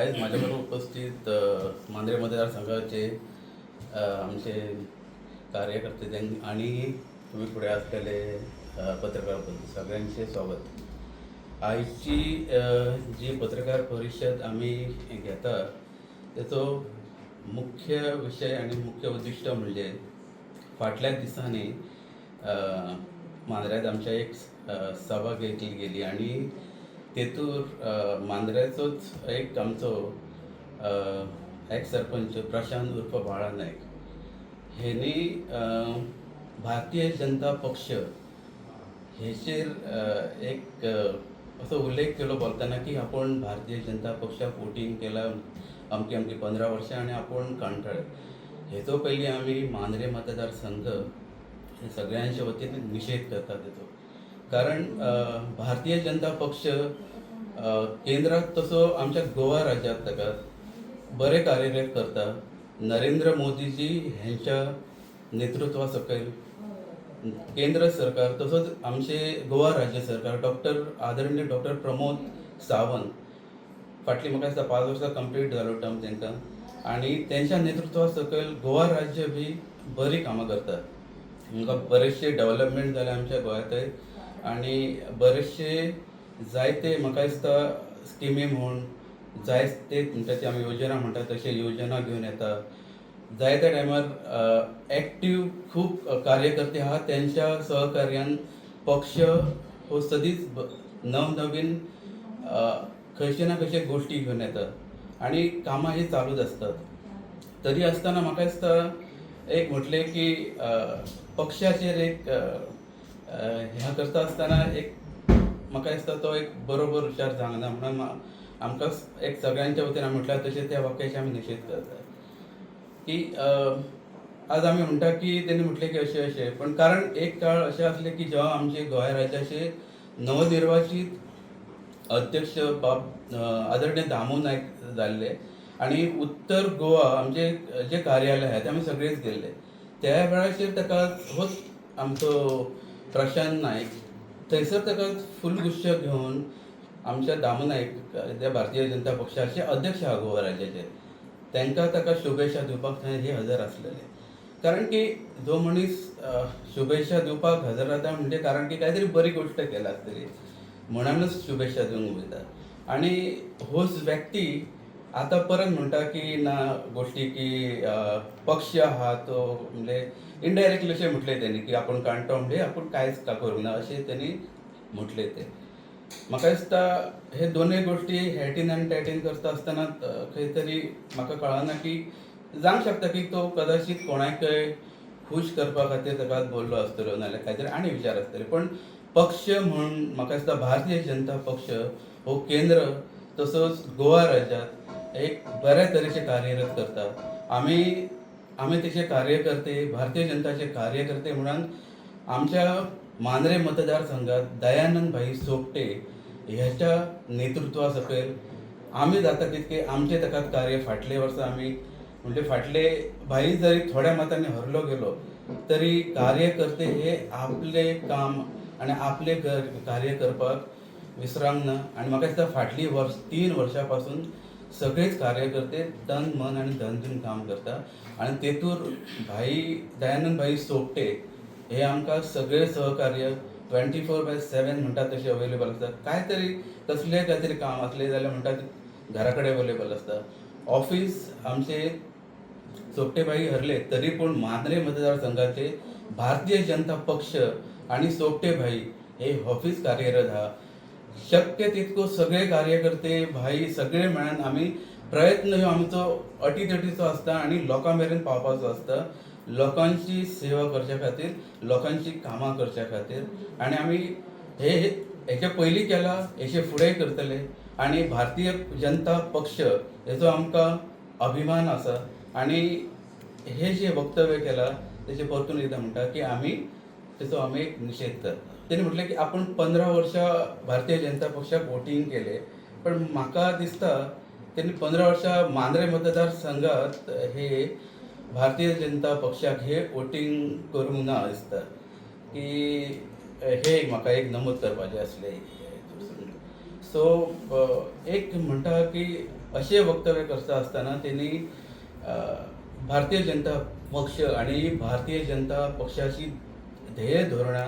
आयज म्हाज्या बरोबर उपस्थित मांद्रे मतदारसंघाचे आमचे कार्यकर्ते आनी तुमी फुडें आसलेले पत्रकार बंधू, सगळ्यांचे स्वागत. आयची जी पत्रकार परिशद आमी घेता तेचो मुख्य विशय आनी मुख्य उद्दिश्ट म्हणजे फाटल्या दिसांनी मांद्र्यांत आमच्या एक सभा घेतली गेली आनी तेतूर मांद्र्याचोच एक आमचो एक्स सरपंच प्रशांत उर्फ बाळा नायक हेणी भारतीय जनता पक्ष हेचेर एक असो उल्लेख केलो बोलतना की आपूण भारतीय जनता पक्षाक वोटींग केला अमकी अमकी 15 वर्सां आनी आपूण कंटाळ्ळे. हेचो पयलीं आमी मांद्रे मतदारसंघ हे सगळ्यांच्या वतीन निशेध करता तेचो, कारण भारतीय जनता पक्ष केंद्रात तसो आमच्या गोवा राज्यांत ताका बरें कार्यरत करता. नरेंद्र मोदीजी हेंच्या नेतृत्वा सकयल केंद्र सरकार तसोच आमचे गोवा राज्य सरकार डॉक्टर आदरणीय डॉक्टर प्रमोद सावंत फाटली म्हाका दिसता 5 वर्सां कंप्लीट जालो टर्म तांकां आनी तेंच्या नेतृत्वा सकयल गोवा राज्य बी बरी कामां करता. आमकां बरेचशे डेवलपमेंट जाले आमच्या गोंयांतय आनी बरेचशे जायते म्हाका दिसता स्किमी म्हूण जायते म्हणटा ती आमी योजना म्हणटा तशे योजना घेवन येता. जायत्या टायमार एक्टीव खूब कार्यकर्ते आहा, तेंच्या सहकार्यान पक्ष हो सदींच नवनवीन खंयचे ना खंयचे गोश्टी घेवन येता आनी कामां ही चालूच आसतात. तरी आसतना म्हाका दिसता एक म्हटलें की पक्षाचेर एक हें करता आसतना एक म्हाका दिसता तो एक बरोबर विचार जावंक ना म्हणून आमकां एक सगळ्यांच्या वतीन आमी म्हटल्यार तशें त्या वाक्याचे आमी निशेध करता की आज आमी म्हणटा की तेणी म्हटलें की अशें अशें, पण कारण एक काळ अशें आसलें की जेव्हा आमचे गोंय राज्याचे नवनिर्वाचीत अध्यक्ष बाब आदरणीय दामू नायक जाल्ले आनी उत्तर गोवा आमचे जे कार्यालय आहा ते आमी सगळेच गेल्ले, त्या वेळाचेर ताका होच आमचो प्रशांत नायक थंयसर ताका फुलगुच्छ घेवन आमच्या दामू नायक जे भारतीय जनता पक्षाचे अध्यक्ष आहा गोवा राज्याचे तांकां ताका शुभेच्छा दिवपाक थंय हे हजर आसलेले. कारण की जो मनीस शुभेच्छा दिवपाक हजर रावता म्हणजे कारण की कांय तरी बरी गोश्ट केल्या आसतली म्हणूनच शुभेच्छा दिवंक वयता आनी होच व्यक्ती आतां परत म्हणटा की ना गोश्टी की पक्ष आहा तो म्हणजे इनडायरेक्टली अशें म्हटलें तेणी की आपूण काणटो म्हणजे आपूण कांयच का करूंक ना अशें तेणी म्हटलें. तें म्हाका दिसता हे दोनूय गोश्टी हेटीन आनी टॅटीन करता आसतना खंय तरी म्हाका कळना की जावंक शकता की तो कदाचीत कोणाकय खूश करपा खातीर ताका बोल्लो आसतलो नाजाल्यार कांय तरी आनी विचार आसतले, पण पक्ष म्हूण म्हाका दिसता भारतीय जनता पक्ष हो केंद्र तसोच गोवा राज्यांत एक बऱ्या तरेचे कार्यरत करता. आमी आमी तेचे कार्यकर्ते, भारतीय जनताचे कार्यकर्ते म्हणून आमच्या मांद्रे मतदारसंघात दयानंद भाई सोपटे ह्याच्या नेतृत्वा सकयल आमी जाता तितके आमचे ताका कार्य फाटले वर्सा आमी म्हणजे फाटले भाई जरी थोड्या मतांनी हरलो गेलो तरी कार्यकर्ते हे आपले काम आनी आपले कार्य करपाक विसरांक ना आनी म्हाका दिसता फाटली वर्स 3 वर्सां पासून सगळेच कार्यकर्ते तन मन आनी धन दिवन काम करता आनी तेतूर भाई दयानंद भाई सोपटे हे आमकां सगळे सहकार्य 24/7 म्हणटा तशें अवेलेबल आसता. काय तरी कसलें काय तरी काम आसलें जाल्यार म्हणटा घरा कडेन अवेलेबल आसता. ऑफीस आमचे सोपटे भाई हरले तरी पूण मांद्रे मतदारसंघाचे भारतीय जनता पक्ष आनी सोपटे भाई हे ऑफीस कार्यरत आहा. शक्य तितको सगळे कार्यकर्ते भाई सगळे मेळून आमी प्रयत्न ह्यो आमचो अटीतटीचो आसता आनी लोकां मेरेन पावपाचो आसता, लोकांची सेवा करच्या खातीर, लोकांची कामां करच्या खातीर. आनी आमी हे हेचे पयलीं केला, हेचे फुडें करतले आनी भारतीय जनता पक्ष हेचो आमकां अभिमान आसा. आनी हे जे वक्तव्य केलां तेचे परतून एकदां म्हणटा की आमी तेचो आमी एक निशेध करता. तेणी म्हटलें की आपूण 15 वर्सां भारतीय जनता पक्षाक वोटींग केलें, पण म्हाका दिसता तेणी 15 वर्सां मांद्रे मतदारसंघात हे भारतीय जनता पक्षाक हे वोटींग करूंक ना दिसता की हे एक म्हाका एक नमूद करपाचें आसलें. सो एक म्हणटा की अशें वक्तव्य करता आसतना तेणी भारतीय जनता पक्ष आनी भारतीय जनता पक्षाची ध्येय धोरणां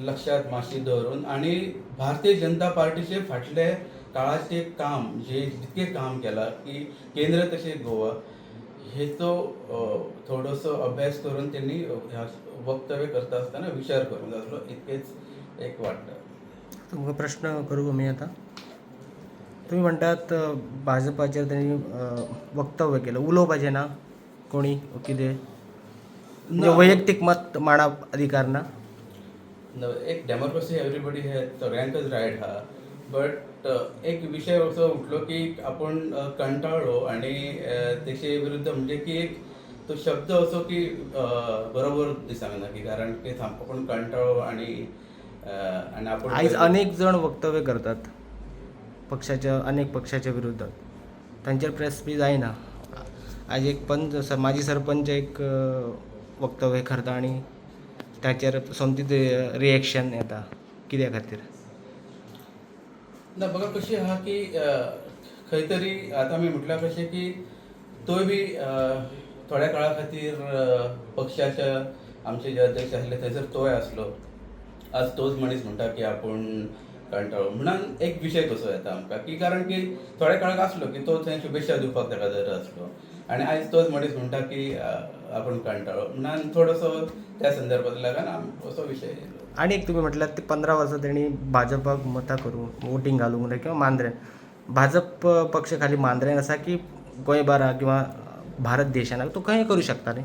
लक्षात मातशी दवरून आनी भारतीय जनता पार्टीचे फाटले काळाचे काम जे जितके काम केलां की केंद्र तशें गोवा हेचो थोडोसो अभ्यास करून त्यांनी ह्या वक्तव्य करता आसतना विचार करूंक जाय आसलो, इतकेच एक वाटता. तुमकां प्रश्न करूं आमी आतां? तुमी म्हणटात भाजपाचेर तेणी वक्तव्य केलें, उलोवपाचें ना कोणी कितें, म्हणजे वैयक्तीक मत मांडप अधिकार ना? एक डेमोक्रेसी एवरीबडी हे सगळ्यांकच रायट आहा, बट एक विशय असो उठलो की आपूण कंटाळ्ळो आनी तेचे विरुद्ध म्हणजे की एक तो शब्द असो की बरोबर दिसना की, कारण की सामको आपूण कंटाळ्ळो आनी आनी आपूण आयज अनेक जण वक्तव्य करतात पक्षाच्या, अनेक पक्षाच्या विरुद्धात, तांचेर प्रेस बी जायना. आयज एक पंच, माजी सरपंच एक वक्तव्य करता आनी ताचेर सोमतीच रिएक्शन येता, कित्या खातीर? ना बघा कशी आहा की खंय तरी आतां आमी म्हटल्यार कशें की तोय बी थोड्या काळा खातीर पक्षाच्या आमचे जे अध्यक्ष आसले थंयसर तोय आसलो, आज तोच मनीस म्हणटा की आपूण कंटाळो म्हणून एक विशय कसो येता आमकां की, कारण की थोड्या काळाक आसलो की तो थंय शुभेच्छा दिवपाक ताका जर आसलो आनी आयज तोच मनीस म्हणटा की आपूण कंटाळो म्हणून थोडोसो त्या संदर्भात लागून असो विशय येयलो. आनी एक तुमी म्हटल्यार ते 15 वर्सां तेणी भाजपाक मतां करूंक वोटींग घालूंक ना किंवा मांद्रें, भाजप पक्ष खाली मांद्रें आसा की गोंयभरा किंवा भारत देशान तो खंय करूं शकता न्ही?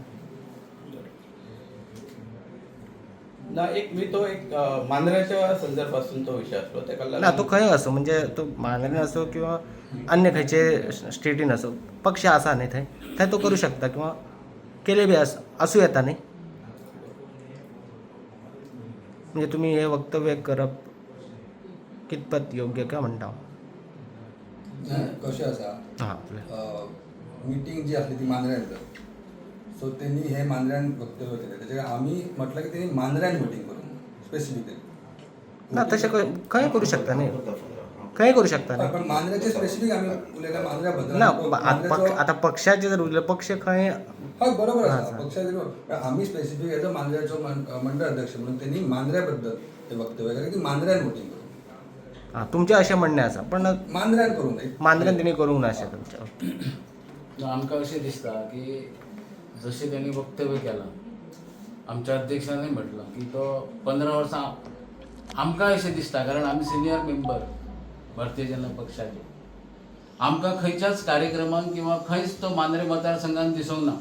ना एक मी तो एक मांद्र्याच्या संदर्भातून तो विशय आसलो तेका लागून. ना तो खंय आसूं, म्हणजे तो मांद्रेन आसूं किंवा अन्य खंयचे स्टेटीन आसूं, पक्ष आसा न्ही थंय, थंय तो करूं शकता किंवा केले बी आसूं येता न्ही. म्हणजे तुमी हे वक्तव्य करप कितपत योग्य काय म्हणटा हांव? कशें आसा, मिटींग जी आसली ती मांद्र्यान जाता, सो तेणी हे मांद्र्यान वक्तव्य केलें, तेच्या आमी म्हटलें की तेणी मांद्र्यान मिटींग करूंक स्पेसिफिकली. ना तशें खंय करूं शकता न्ही, खंय करूं शकता न्ही, पण मांद्र्याचे स्पेसिफीक आमी उलयला मांद्र्या बद्दल ना आतां पक्षाचे जर उरले पक्ष खंय, हय बरोबर आसा पक्षाचे, आमी स्पेसिफीक एज अ मांद्र्याचो मंडळ अध्यक्ष म्हणून तेणी मांद्र्या बद्दल हे वक्तव्य केलें की मांद्र्यान वोटींग करूंक. आं तुमचें अशें म्हणणें आसा, पण मांद्र्यान करूंक जाय, मांद्र्यान तेणी करूंक ना अशें तुमचें. आमकां अशें दिसता की जशें तेणी वक्तव्य केलां, आमच्या अध्यक्षानूय म्हटलां की तो 15 वर्सां, आमकां अशें दिसता कारण आमी सिनियर मेंबर भारतीय जनता पक्षाचे, आमकां खंयच्याच कार्यक्रमांत किंवा खंयच तो मांद्रें मतदारसंघान दिसूंक ना.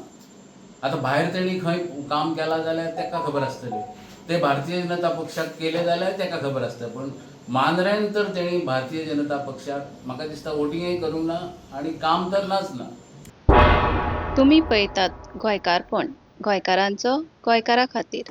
आतां भायर तेणी खंय काम केलां जाल्यार तेका खबर आसतलें, ते भारतीय जनता पक्षाक केलें जाल्यार तेका खबर आसतलें, पूण मांद्र्यान तर तेणी भारतीय जनता पक्षाक म्हाका दिसता वोटिंगय करूंक ना आनी काम तर नाच ना. तुमी पळयतात गोंयकारपण, गोंयकारांचो गोंयकारा खातीर.